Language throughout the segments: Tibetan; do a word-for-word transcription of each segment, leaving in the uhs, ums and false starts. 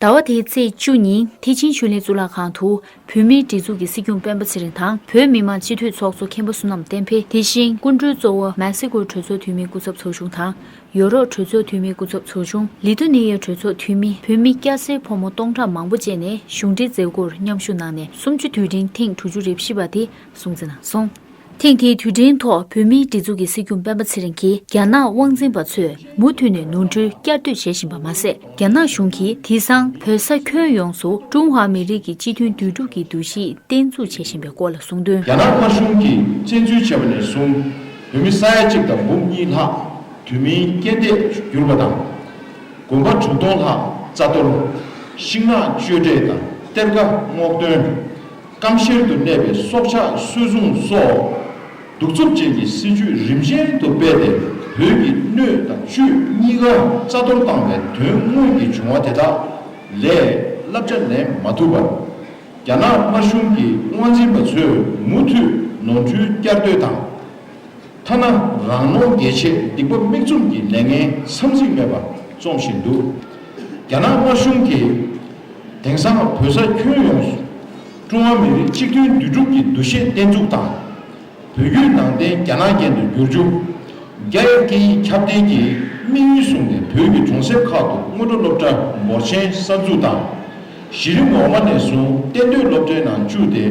ཟླ་བ་འདིའི་ཚེས་བཅུ་ཉིན་ཐེག་ཆེན་ཆོས་གླིང་གཙུག་ལག་ཁང་དུ། བོད་མིའི་སྒྲིག་འཛུགས་ཀྱི་སྲིད་སྐྱོང་སྤེན་པ་ཚེ་རིང་དང་། བོད་མི་མང་སྤྱི་འཐུས་ཚོགས་གཙོ་མཁན་པོ་བསོད་ནམས་བསྟན་འཕེལ། དེ་བཞིན་སྐུ་མགྲོན་གཙོ་བོ་མེག་སི་ཀོའི་གྲོས་ཚོགས་འཐུས་མིའི་སྐུ་ཚབ་ཚོགས་ཆུང་དང་། ཡོ་རོབ་གྲོས་ཚོགས་འཐུས་མིའི་སྐུ་ཚབ་ཚོགས་ཆུང་། ལི་ཐུ་ནི་ཡའི་གྲོས་ཚོགས་འཐུས་མི། བོད་མི་སྐྱ་སེར་ཕོ་མོ་སྟོང་ཕྲག་མང་པོ་བཅས་ནས་གཞུང་འབྲེལ་མཛད་སྒོར་མཉམ་ཞུགས་གནང་ནས། གསུམ་བཅུ་དུས་དྲན་ཐེངས་དྲུག་ཅུ་རེ་བཞི་པ་དེ་སྲུང་བརྩི་གནང་སོང་། ཐེངས་དེའི་དུས་དྲན་ཐོག་བོད་མིའི་སྒྲིག་འཛུགས་ཀྱི་སྲིད་སྐྱོང་སྤེན་པ་ཚེ་རིང་གིས། རྒྱ་ནག་དབང་འཛིན་པ་ཚོས་མུ་མཐུད་ནས་ནོར་འཁྲུལ་བསྐྱར་ཟློས་བྱེད་བཞིན་པ་མ་ཟད། རྒྱ་ནག་གཞུང་གིས་དེང་སང་བོད་ས་ཁྱོན་ཡོངས་སུ་ཀྲུང་ཧྭ་མི་རིགས་ཀྱི་གཅིག་མཐུན་འདུས་གྲུབ་ཀྱི་འདུ་ཤེས་བརྟན་འཛུགས་བྱེད་བཞིན་པའི་སྐོར་ལ་གསུངས་དོན། རྒྱ་ནག་དམར་གཞུང་གིས་བཙན་འཛུལ་བྱས་པ་ནས་བཟུང་། བོད་མི་ས་ཡ་གཅིག་དང་འབུམ་གཉིས་ལྷག་དུས་མིན་རྐྱེན་འདས་གྱུར་པ་དང་། དགོན་པ་དྲུག་སྟོང་ལྷག་རྩ་གཏོར། ཤིང་ནགས་གཅོད་འབྲེག་དང་གཏེར་ཁ་སྔོག་འདོན། སྐམ་ཤེལ་དུ་གནས་པའི་སྲོག་ཆགས་སོན་བཟུང་སོགས། གདུག་རྩུབ་ཅན་གྱི་སྲིད་བྱུས་རིམ་ཅན་དུ་སྤེལ་ཏེ། བོད་ཀྱི་སྣོད་དང་བཅུད་གཉིས་ཀ་རྩ་གཏོར་བཏང་བའི་དོན་དངོས་ཀྱི་བྱུང་བ་དེ་དག་ལས་བསླབ་བྱ་ལེན་མ་ཐུབ་པར། རྒྱ་ནག་དམར་གཞུང་གི་དབང་འཛིན་པ་ཚོས་མུ་མཐུད་ནོར་འཁྲུལ་བསྐྱར་ཟློས་དང་། ཐ་ན་རང་ནོར་གྱེས་ཆེད་སྡིག་པ་མིག་བཙུམ་གྱི་ལས་ངན་མཚམས་ཚིགས་མེད་པར་རྩོམ་བཞིན་འདུག་རྒྱ་ནག་དམར་གཞུང་གིས་དེང་སང་བོད་ས་ཁྱོན་ཡོངས་སུ་ཀྲུང་ཧྭ་མི་རིགས་གཅིག་མཐུན་འདུས་གྲུབ་ཀྱི་འདུ་ཤེས་བརྟན་འཛུགས་དང་། བོད་བརྒྱུད་ནང་བསྟན་རྒྱ་ནག་རྒྱན་དུ་བསྒྱུར་རྒྱུ། རྒྱ་ཡི་སྐད་ཡིག་ཁྱབ་གདལ་གྱི་དམིགས་ཡུལ་བཟུང་ནས། བོད་ཀྱི་གྲོང་གསེབ་ཁག་ཏུ་སྔོན་འགྲོ་སློབ་གྲྭ་འབོར་ཆེན་གསར་འཛུགས་དང་། གཞི་རིམ་འོག་མ་ནས་བཟུང་གཏན་སྡོད་སློབ་གྲྭའི་ནང་བཅུག་སྟེ།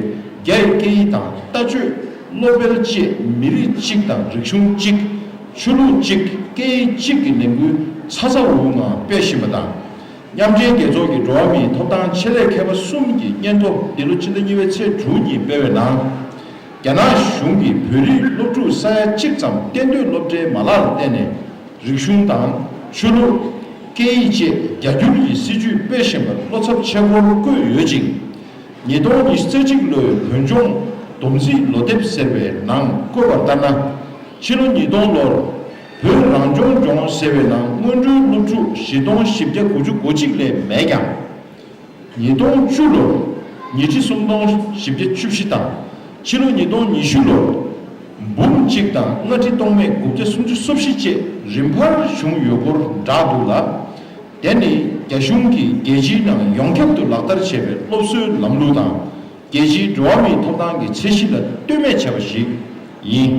རྒྱ་ཡི་སྐད་ཡིག་དང་ལྟ་སྤྱོད། སློབ་དཔལ་བཅས་མི་རིགས་གཅིག་དང་རིག་གཞུང་གཅིག་ཆོས་ལུགས་གཅིག་སྐད་ཡིག་གཅིག་གི་ལས་འགུལ་ཚ་ཚ་འུར་འུར་ངང་སྤེལ་བཞིན་པ་དང་། མཉམ་འབྲེལ་རྒྱལ་ཚོགས་ཀྱི་འགྲོ་བ་མིའི་ཐོབ་ཐང་ཆེད་ལས་མཁས་པ་གསུམ་གྱི་སྙན་ཐོ་འདི་ལོ་ཕྱི་ཟླ་གཉིས་པའི་ཚེས་དྲུག་ཉིན་སྤེལ་བའི་ནང་། རྒྱ་ནག་གཞུང་གིས་བོད་རིགས་སློབ་ཕྲུག་ས་ཡ་གཅིག་ཙམ་གཏན་སྡོད་སློབ་གྲྭའི་མ་ལག་ལ་བརྟེན་ནས། རིག་གཞུང་དང་ཆོས་ལུགས། སྐད་ཡིག་བཅས་རྒྱ་སྒྱུར་གྱི་སྲིད་བྱུས་སྤེལ་བཞིན་པར་བློ་འཚབ་ཆེན་པོར་བཀོད་ཡོད་ཅིང་། ཉིས་སྟོང་ཉི་ཤུ་རྩ་གཅིག་ལོའི་བོད་ལྗོངས་བསྡོམས་རྩིས་ལོ་དེབ་ཟེར་བའི་ནང་བཀོད་པ་ལྟར་ན། ཕྱི་ལོ་ཉིས་སྟོང་ལོར་བོད་རང་སྐྱོང་ལྗོངས་ཟེར་བའི་ནང་སྔོན་འགྲོའི་སློབ་ཕྲུག་བཞི་སྟོང་བཞི་བརྒྱ་དགུ་བཅུ་གོ་གཅིག་ལས་མེད་ཀྱང་། ཉིས་སྟོང་བཅུ་ལོར་ཉི་ཁྲི་སུམ་སྟོང་བཞི་བརྒྱ་བཅུ་བཞི་དང་། ཕྱི་ལོ་ཉིས་སྟོང་ཉི་ཤུ་ལོར་འབུམ་གཅིག་དང་ལྔ་ཁྲི་སྟོང་མེད་དགུ་བརྒྱ་སུམ་ཅུ་སོ་བཞི་བཅས་རིམ་འཕར་བྱུང་ཡོད་སྐོར་བསྒྲགས་འདུག་ལ། དེ་ནི་རྒྱ་གཞུང་གིས་རྒྱལ་སྤྱིའི་ནང་ཡོངས་ཁྱབ་ཏུ་ལག་བསྟར་བྱས་པའི་སློབ་གསོའི་ལམ་ལུགས་དང་། རྒྱལ་སྤྱིའི་འགྲོ་བ་མིའི་ཐོབ་ཐང་གི་ཚད་གཞི་ལ་ལྟོས་མེད་བྱས་པ་ཞིག་ཡིན།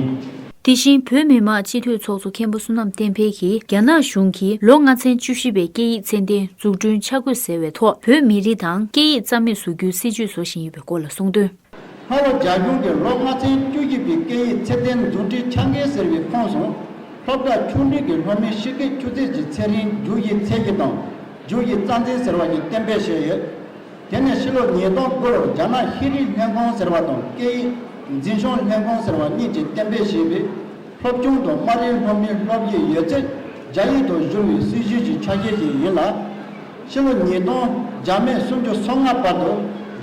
དེ་བཞིན་བོད་མི་མང་སྤྱི་འཐུས་ཚོགས་གཙོ་མཁན་པོ་བསོད་ནམས་བསྟན་འཕེལ་གྱིས། རྒྱ་ནག་གཞུང་གིས་ལོ་ལྔ་ཚན་བཅུ་བཞི་པའི་སྐད་ཡིག་ཚད་ལྡན་འཛུགས་སྐྲུན་འཆར་འགོད་ཟེར་བའི་ཐོག་བོད་མི་རིགས་དང་སྐད་ཡིག་རྩ་མེད་བཟོ་རྒྱུའི་སྲིད་བྱུས་བཟོ་བཞིན་ཡོད་པའི་སྐོར་ལ་གསུངས་དོན། སྔ་ལོ་རྒྱ་གཞུང་གིས་ལོ་ལྔ་ཚན་བཅུ་བཞི་པའི་སྐད་ཡིག་ཚད་ལྡན་འཛུགས་སྐྲུན་འཆར་འགོད་ཟེར་བའི་ཁོངས་སུ། སློབ་གྲྭ་ཆུང་འབྲིང་གི་སློབ་མའི་ཕྱི་སྐད་ཆུ་ཚད་ཀྱི་ཚད་རིང་བསྒྱུར་བའི་ཚད་གཞི་དང་། བསྒྱུར་བའི་རྩ་འཛིན་ཟེར་བ་ཞིག་གཏན་འབེབས་བྱས་ཡོད། དེ་ནས་ཕྱི་ལོ་ཉིས་སྟོང་དགུ་ལོར་རྒྱ་ནག་ཤེས་རིག་ལྷན་ཁང་ཟེར་བ་དང་སྐད་ཡིག་འཛིན་སྐྱོང་ལྷན་ཁང་ཟེར་བ་གཉིས་ཀྱིས་གཏན་འབེབས་བྱས་པའི་སློབ་ཆུང་དང་དམའ་རིམ་སློབ་མའི་སློབ་ཡིག་ཡོད་ཚད་རྒྱ་ཡིག་ཏུ་བསྒྱུར་བའི་སྲིད་བྱུས་ཀྱི་ཆ་ཤས་ཤིག་ཡིན་ལ། ཕྱི་ལོ་ཉིས་སྟོང་བརྒྱ་མེད་སུམ་ཅུ་སོ་ལྔ་བར་དུ་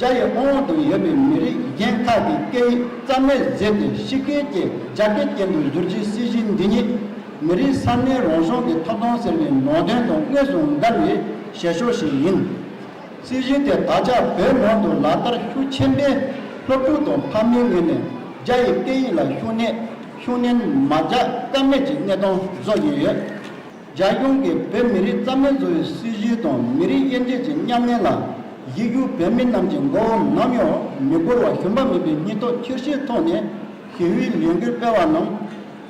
རྒྱ་ཡི་དབང་འོག་ཏུ་ཡོད་པའི་མི་རིགས་གཞན་ཁག་གི་སྐད་ཡིག་རྩ་མེད་བཟོས་ཏེ་ཕྱི་སྐད་ཀྱི་རྒྱ་སྐད་ཅན་དུ་བསྒྱུར་རྒྱུའི་སྲིད་བྱུས་འདི་ཉིད་མི་རིགས་ས་གནས་རང་སྐྱོང་གི་ཐོབ་ཐང་ཟེར་བའི་ནང་དོན་དང་དངོས་སུ་འགལ་བའི་བྱེད་ཕྱོགས་ཤིག་ཡིན། སྲིད་བྱུས་དེ་ད་ཆ་བོད་ནང་དུ་ལག་བསྟར་ཤུགས་ཆེན་པོས་སློབ་ཕྲུག་དང་ཕ་མའི་ངོས་ནས་རྒྱ་ཡི་སྐད་ཡིག་ལ་ཤུགས་སྣོན་ཤུགས་སྣོན་མ་རྒྱག་ཀ་མེད་ཀྱི་གནས་སྟངས་བཟོ་བཞིན་ཡོད། རྒྱ་གཞུང་གིས་བོད་མི་རིགས་རྩ་མེད་བཟོ་བའི་སྲིད་བྱུས་དང་མི་རིགས་དབྱེ་འབྱེད་ཀྱི་ཉམས་ལེན་ལ་གཞིས་བཞུགས་བོད་མི་རྣམས་ཀྱི་མགོ་བོ་ནམ་ཡང་མི་སྒུར་བར་ཞུམ་པ་མེད་པའི་སྙིང་སྟོབས་ཆེར་བསྐྱེད་ཐོག་ནས་ཞི་བའི་ལས་འགུལ་སྤེལ་བ་རྣམས་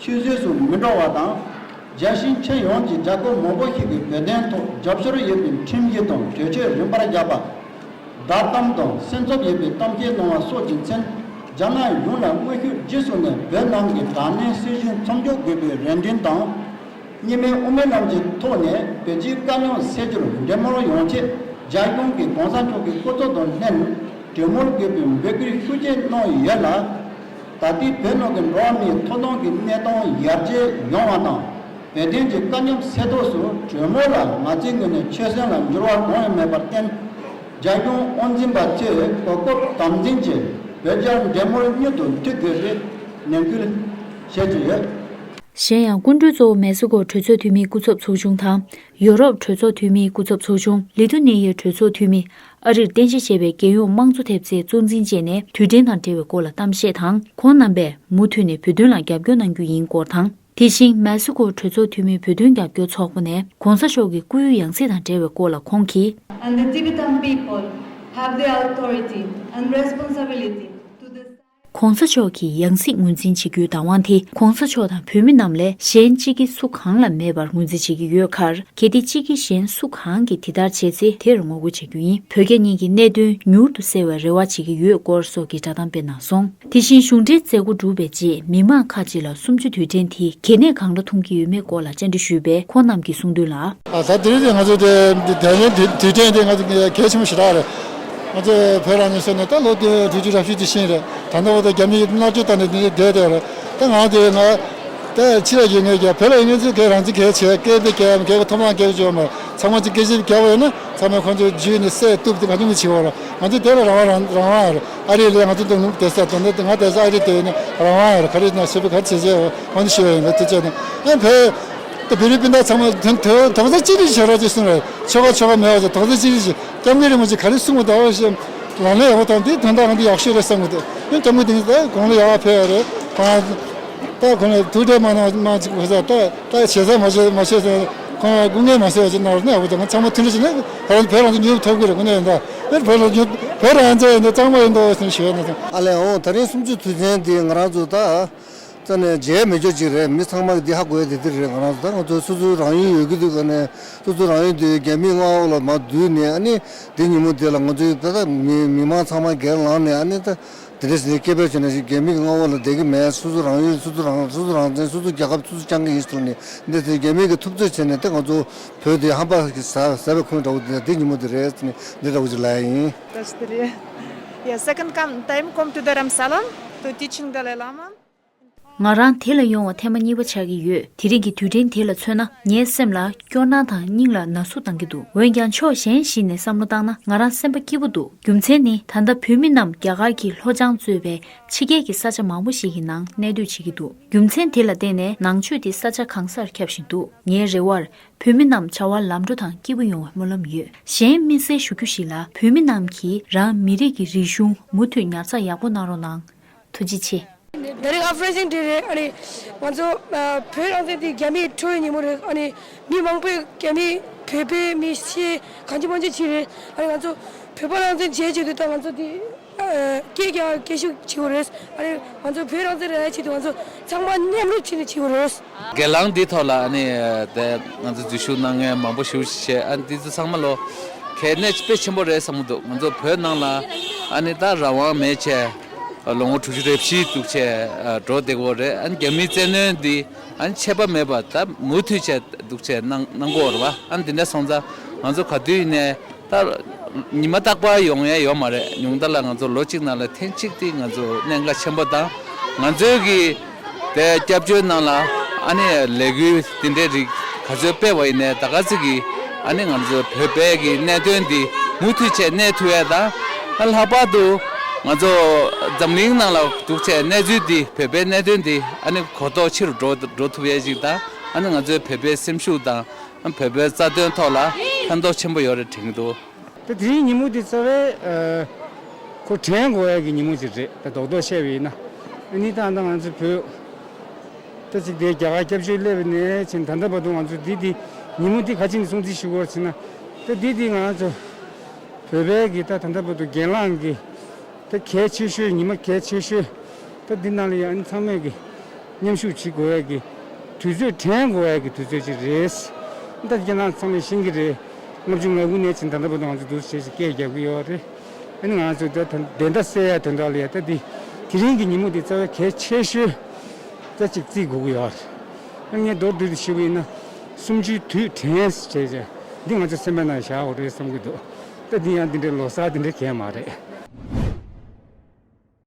ཆུད་ཟོས་སུ་མི་འགྲོ་བ་དང་། རྒྱལ་སྤྱིའི་ཁྱོན་ཡོངས་ཀྱི་རྒྱལ་ཁབ་མང་པོ་ཞིག་གིས་བོད་དོན་ཐོག་རྒྱབ་སྐྱོར་ཡོད་པའི་ཁྲིམས་ཡིག་དང་གྲོས་ཆོད་རིམ་པར་བཞག་པ། བསྒྲགས་གཏམ་དང་སེམས་འཚབ་ཡོད་པའི་གཏམ་བཤད་གནང་བ་སོགས་ཀྱི་མཚོན། རྒྱ་ནག་གཞུང་ལ་དངོས་ཤུགས་བརྒྱུད་བཟུང་ནས་བོད་ནང་གི་དྲག་གནོན་སྲིད་བྱུས་མཚམས་འཇོག་དགོས་པའི་རེ་འདུན་དང་། གཉིས་སྨན་དབུ་མའི་ལམ་གྱི་ཐོག་ནས་བོད་སྤྱིའི་དཀའ་རྙོག་སེལ་རྒྱུར་འབྲེལ་མོལ་ཡོང་ཆེད་རྒྱ་གཞུང་གིས་གོང་ས་མཆོག་གི་སྐུ་ཚབ་དང་ལྷན་གྲོས་མོལ་དགོས་པའི་འབོད་སྐུལ་ཤུགས་ཆེ་གནང་ཡོད་ལ། ད་ལྟའི་བོད་ནང་གི་འགྲོ་བ་མིའི་ཐོབ་ཐང་གི་གནས་སྟངས་ཡར་རྒྱས་ཡོང་བ་དང་། བོད་དོན་གྱི་དཀའ་རྙོག་སེལ་ཐབས་སུ་གྲོས་མོལ་ལ་ང་ཚོའི་ངོས་ནས་ཆོད་སེམས་ལ་འགྱུར་བ་གང་ཡང་མེད་པར་བརྟེན། རྒྱ་གཞུང་དབང་འཛིན་པ་ཚོས་གོ་སྐབས་དམ་འཛིན་གྱིས་བོད་རྒྱ་འབྲེལ་མོལ་མྱུར་དུ་མཐུད་དགོས་པའི་ནན་སྐུལ་བྱེད་ཀྱི་ཡོད། གཞན་ཡང་སྐུ་མགྲོན་གཙོ་བོ་མེག་སི་ཀོ་གྲོས་ཚོགས་འཐུས་མིའི་སྐུ་ཚབ་ཚོགས་ཆུང་དང་། ཡོ་རོབ་གྲོས་ཚོགས་འཐུས་མིའི་སྐུ་ཚབ་ཚོགས་ཆུང་། ལི་ཐུ་ནི་ཡའི་གྲོས་ཚོགས་འཐུས་མི། ཨ་རིར་རྟེན་གཞི་བྱས་པའི་རྒྱལ་ཡོངས་དམངས་གཙོ་ཐེབས་རྩའི་གཙོ་འཛིན་བཅས་ནས་དུས་དྲན་དང་འབྲེལ་བའི་སྐོར་ལ་གཏམ་བཤད་དང་། ཁོང་རྣམ་པས་མུ་མཐུད་ནས་བོད་དོན་ལ་རྒྱབ་སྐྱོར་གནང་རྒྱུ་ཡིན་སྐོར་དང་། དེ་བཞིན་མེག་སི་ཀོ་གྲོས་ཚོགས་འཐུས་མིའི་བོད་དོན་རྒྱབ་སྐྱོར་ཚོགས་པ་ནས་༸གོང་ས་མཆོག་གི་སྐུའི་ཡང་སྲིད་དང་འབྲེལ་བའི་སྐོར་ལ་ཁོང་གིས། And the Tibetan people have the authority and responsibility to decide. ༸གོང་ས་མཆོག་གི་ཡང་སྲིད་ངོས་འཛིན་བྱེད་རྒྱུའི་བདག་དབང་དེ་༸གོང་ས་མཆོག་དང་བོད་མི་རྣམས་ལས་གཞན་གཅིག་གིས་སུ་གང་ལ་མེད་པར་ངོས་འཛིན་བྱེད་ཀྱི་ཡོད་ཁར། གལ་ཏེ་གཅིག་གིས་གཞན་སུ་གང་གིས་དེ་ལྟར་བྱས་ཚེ་དེར་ངོ་རྒོལ་བྱེད་རྒྱུ་ཡིན། བོད་རྒྱ་གཉིས་ཀྱི་གནད་དོན་མྱུར་དུ་སེལ་བའི་རེ་བ་བྱེད་ཀྱི་ཡོད་སྐོར་སོགས་ཀྱི་བསྒྲགས་གཏམ་སྤེལ་གནང་སོང་། དེ་བཞིན་གཞུང་འབྲེལ་མཛད་སྒོ་གྲུབ་པའི་རྗེས་མི་མང་ཁག་ཅིག་ལ་གསུམ་བཅུ་དུས་དྲན་དེ་གལ་གནད་གང་འདྲ་མཐོང་གི་ཡོད་མེད་སྐོར་ལ་བཅར་འདྲི་ཞུས་པས། ཁོང་རྣམས་ཀྱིས་གསུངས་དོན་ལ། ཨ་ད་དེ་རིང་དེ་ང་ཚོ་དེ་དེ་ནས་དུས་དུས་དྲན་དེ་ང་ཚོ་གལ་ཆེན་པོ་ཞེ་དྲག་རེད། ང་ཚོ་བོད་རང་ཉིད་ཟེར་ནས་ད་ལོ་བདུན་དྲུག་ཅུ་རེ་བཞི་དེ་ཤེས་རེད། ད་ལྟ་བར་དུ་རྒྱ་མིས་མནར་གཅོད་བཏང་ནས་འདི་བསྡད་བསྡད་རེད། ད་ང་དེ་ང་ད་ཕྱི་ལ་ཡོད་ངེས་ཀྱང་བོད་ལ་ཡོད་ངེས་ཚོས་གལ་རང་བཙན་གལ་ཆེ་སྐད་དེ་གལ་གལ་གོ་ཐོབ་ཐང་གལ་གོ་བྱོས་མ་ཚང་མ་ཅིག་སྐད་ཆ་བརྒྱབ་པ་ཡོད་ན་ཚང་མས་ཁོང་ཚོ་འཇུས་ནས་བསད་གཏུབ་དེ་ག་ཚོད་མི་བྱེད་བར་ང་ཚོ་དེ་ལ་རང་དབང་རང་རང་དབང་ཡོད་རེད། ཨ་རི་ལ་ང་ཚོ་དང་ནུབ་བསྡད་ས་དང་ད་ང་བསྡད་ས་ཨ་རི་བསྡད་ཡོད་ན་རང་དབང་ཡོད་རེད། ག་རེ་ན་ཞེ་པོ་ག་རེ་བྱེད་བྱེད་ཁོང་ཚོ་ཤོད་ཡོད་ན་དེ་བྱས་ན་ཨ་བོད། ད་བོད་རིགས་སྤུན་ཟླ་ཚང་མ་དོན་དོན་དོགས་ས་གཅིག་སྒྲིལ་བྱེད་རོགས་ཅེས་གསུངས་རེད། ཆོལ་ཁ་ཆོལ་ཁ་མེད་པ་ཅིག་དོགས་ས་གཅིག་སྒྲིལ་བྱེད། སྐྱབས་མགོན་རིན་པོ་ཆེ་ག་རེ་གསུངས་པ་དང་ལག་ལེན་ཡག་པོ་དང་དེའི་དོན་དག་ང་ཚོ་ཡག་ཤོས་རེད་བསམ་གི་འདུག་ཡང་སྐྱབས་མགོན་དེ་ཉིད་ད་དགུང་ལོ་ཡག་པ་ཕེབས་ཡ་རེད། ཁོང་ད་ཁོང་ལ་ཐུགས་ཁྲལ་མ་གནང་མ་ཅིག་གོ་ས་ད་ད་བྱེད་ས་མ་བྱེད་མ་བྱེད་ས་ཁོང་སྐུ་ངལ་མ་གསོ་བ་ཅིག་གནང་རོགས་གནང་ཡག་པོ་དང་ང་ཚང་མ་མཐུན་སྒྲིལ་བྱས་ན་བོད་རང་བོད་རང་ཚོ་མྱུར་ཐོབ་གི་རེད། དངོས་གནས་ཡིན་ད་བོད་རང་ཚོ་མྱུར་བོད་རང་བཙན་ཡིན་ད་གཙང་མ་ཡིན་འདུག་ཟེར་ཞུ་ཡ་ན་ད། ཨ་ལས་འོང་ད་རིང་གསུམ་བཅུ་དུས་ཆེན་འདི་ང་རང་ཚོ་ད། རྩ་ནས་མཇལ་མི་ཆོག་ཅིག་རེད། མི་ཚང་མ་གི་འདི་ཧ་གོ་ཡ་དེ་འདི་རེད། ང་རང་ཚོ་ད་ང་ཚོ་སོ་སོའི་རང་ཡུལ་ཡོད་ཀྱི་འདུག་ག་ནས་སོ་སོའི་རང་ཡུལ་དེ་རྒྱ་མིའི་མངའ་འོག་ལ་མར་བསྡུས་ནས་ཨ་ནི་འདི་ཉིན་མོ་དེ་ལ་ང་ཚོའི་ད་ལྟ་མི་མི་མང་ཚང་མ་སྒེར་ལངས་ནས་ཨ་ནི་ད་དེ་འདྲ་ཞིག་ནས་སྐད་འབོད་བྱས་ནས་རྒྱ་མི་གི་མངའ་འོག་ལ་བསྡད་ཀྱི་མེད། སོ་སོ་རང་ཡུལ་སོ་སོ་རང་སོ་སོ་རང་བཙན་སོ་སོ་རྒྱལ་ཁབ་སོ་སོ་སྐྱོང་གི་ཡིན་ཟེར་ནས་འདི་དེ་རྒྱ་མི་གི་ཐུབ་ཚོད་བྱས་ནས་ད་ང་ཚོ་བོད་དེ་ཧམ་པ་ཟ་ཟ་བའི་ཁུངས་འདྲ་བོ་དེ་འདི་ཉིན་མོ་དེ་རེད་ཟེར་ནས་འདི་འདྲ་བོ་ཅིག་ལབ་ཡ་ཡིན། That's the real. Yeah, second come, time come to Dharamsala to teaching Dalai Lama. ང་རང་དེ་ལ་ཡོང་བ་ཐེངས་མ་གཉིས་པ་ཆགས་ཀྱི་ཡོད། དེ་རིང་གི་དུས་དྲན་དེ་ལ་མཚོན་ན་ངའི་སེམས་ལ་སྐྱོ་སྣང་དང་སྙིང་ལ་ན་ཟུག་བཏང་གི་འདུག་འོན་ཀྱང་ཕྱོགས་གཞན་ཞིག་ནས་བསམ་བློ་བཏང་ན་ང་རང་སེམས་པ་སྐྱིད་པོ་འདུག་རྒྱུ་མཚན་ནི་ད་ལྟ་བོད་མི་རྣམས་རྒྱ་གར་གྱི་ལྷོ་བྱང་གཙོས་པའི་ཕྱི་རྒྱལ་གྱི་ས་ཆ་མང་པོ་ཞིག་གི་ནང་གནས་སྡོད་བྱེད་ཀྱི་འདུག་རྒྱུ་མཚན་དེ་ལ་བརྟེན་ནས་ནང་ཆོས་དེ་ས་ཆ་གང་སར་ཁྱབ་བཞིན་འདུག་ངའི་རེ་བར་བོད་མི་རྣམས་བྱ་བ་ལམ་འགྲོ་དང་སྐྱིད་པོ་ཡོང་བའི་སྨོན་ལམ་ཡོད། གཞན་དམིགས་བསལ་ཞུ་རྒྱུ་ཞིག་ལ་བོད་མི་རྣམས་ཀྱིས་རང་མི་རིགས་ཀྱི་རིག་གཞུང་མུ་མཐུད་ཉར་ཚགས་ཡག་པོ་གནང་རོགས་གནང་། ཐུགས་རྗེ་ཆེ། ད་རེས་ཨ་ཕ་རན་སིང་ཌེ་རེད། ཨ་ནི་ང་ཚོ་ཨ་བོད་རང་བཙན་དེ་རྒྱ་མིས་འཕྲོག་པའི་ཉིན་མོ་རེད། ཨ་ནི་མི་མང་པོས་རྒྱ་མི་བོད་པའི་མི་ཤི་གང་ཅི་མང་ཅི་བྱས་རེད། ཨ་ནི་ང་ཚོ་བོད་པ་རང་བཙན་རྗེས་བྱེད་དུས་ད་ང་ཚོ་དེ་ཨ་སྐད་རྒྱག་སྐད་ཤུགས་བྱེད་དགོས་རེད། ཨ་ནི་ང་ཚོ་བོད་རང་བཙན་རག་ཡ་ཆེད་དུ་ང་ཚོ་ཚང་མ་མཉམ་རུབ་བྱས་ནས་བྱེད་དགོས་རེད། སྒེར་ལངས་འདིའི་ཐོག་ལ་ཨ་ནི་དེ་ང་ཚོ་འཛུལ་ཞུགས་གནང་མཁན་མང་པོ་ཞེ་པོ་ཅིག་བྱས། ཨ་ནི་འདི་ཚོ་ཚང་མ་ལོ་གལ་གནད་དཔེ་ཆེན་པོ་རེད་བསམ་གྱི་འདུག་ང་ཚོ་བོད་ནང་ལ་ཨ་ནི་ད་རང་དབང་མེད་བྱས་ལོ་ངོ་དྲུག་ཅུ་རེ་བཞི་འདུག་བྱས་འགྲོ་བསྡད་ཀྱི་ཡོད་རེད། ཨ་ནི་རྒྱ་མིའི་བཙན་གནོན་འདི་ཨ་ནི་ཆད་པ་མེད་པ་ད་མུ་མཐུད་བྱས་འདུག་བྱས་གནང་གནང་གི་ཡོད་རེད་བ། ཨ་ནི་འདི་འདྲ་སོང་ཙང་ང་ཚོ་ག་དུས་ཡིན་ནའི། ད་ཉི་མ་རྟག་པར་ཡོང་ཡ་ཡོད་མ་རེད། ཉུང་མཐའ་ལ་ང་ཚོ་ལོ་གཅིག་ནང་ལ་ཐེངས་གཅིག་དེ་ང་ཚོ་གནད་འགག་ཆེན་པོ་དང་། ང་ཚོའི་གི་དེ་སྐྱབས་བཅོལ་ནང་ལ་ཨ་ནི་ལས་འགུལ་དེ་འདྲའི་རིགས་ག་ཚོད་སྤེལ་བ་ཡིན་ནའི་ད་ག་ཚོད་ཀྱི་ཨ་ནི་ང་ཚོ་བོད་པའི་གི་གནད་དོན་འདི་མུ་མཐུད་བྱས་གནས་ཐུབ་ཡ་དང་། ཨ་ལྷག་པར་དུ་ང་ཚོ་འཛམ་གླིང་ནང་ལ་འདུག་བྱས་གནས་ཚུལ་འདི་བོད་པའི་གནད་དོན་འདི་ཨ་ནི་གོ་རྟོགས་ཆེ་རུ་འགྲོ་འགྲོ་ཐུབ་ཡ་ཅིག་དང་། ཨ་ནི་ང་ཚོའི་བོད་པའི་སེམས་ཤུགས་དང་། བོད་པའི་རྩ་དོན་ཐོག་ལ་ཕན་ཐོགས་ཆེན་པོ་ཡོད་རེད་དྲན་གྱི་འདུག་ད་དེ་རིང་ཉིན་མོ་འདི་རྩ་བའི་ཨ་ཁོ་དྲན་དགོས་ཡ་གི་ཉིན་མོ་ཅིག་རེད། ད་རྡོག་རྡོག་བཤད་པ་ཡིན་ན་ཨ་ནི་ད་ད་ང་ཚོ་བོད་ད་ཅིག་དེ་རྒྱ་གར་སྐྱབས་བཅོལ་སླེབས་པ་ནས་ཕྱིན་ད་ལྟ་བར་དུ་ང་ཚོ་འདི་འདི་ཉིན་མོ་འདི་ག་ཅིག་ནས་སྲུང་བརྩི་ཞུ་དགོས་ཟེར་ན། ད་འདི་འདི་ང་ཚོ་བོད་པའི་གི་ད་ད་ལྟ་བར་དུ་སྒེར་ལངས་གི་ད་གལ་ཆེ་ཤོས་ཉི་མ་གལ་ཆེ་ཤོས་ད་འདི་ནང་ལ་ཡང་ཚང་མས་ཀྱི་མཉམ་ཞུགས་བྱེད་དགོས་ཡ་གི་དུས་ཚོད་དྲན་དགོས་ཡ་གི་དུས་ཚོད་ཅིག་རེད། ད་ཁྱེད་རང་ཚང་མས་ཤེས་ཀྱི་རེད། ལྔ་བཅུ་ང་དགུ་ནས་ཕྱིན་ད་ལྟ་བར་དུ་ང་ཚོ་འདུག་བྱས་ཤིག་སྐད་རྒྱབ་ཀྱི་ཡོད་རེད། ཨ་ནི་ང་ཚོ་ད་ད་བདེན་མཐའ་གསལ་ཡ་དོན་དག་ལ་ཡ་ད་འདི་དེ་རིང་གི་ཉིན་མོ་འདི་རྩ་བའི་གལ་ཆེ་ཤོས་ད་ཅིག་བརྩི་དགོས་ཀྱི་ཡོད་རེད། ཨ་ནི་ངས་མདོར་བསྡུས་ཏེ་ཞུས་པ་ཡིན་ན་གསུམ་བཅུའི་དུས་དྲན་བྱས་བྱས་འདི་ང་ཚོ་སེམས་པའི་ནང་བཞག་དགོས་རེད་བསམ་གྱི་འདུག་ད་འདི་ཡང་འདི་འདྲའི་ལོ་གསར་འདི་འདྲའི་གལ་མ་རེད།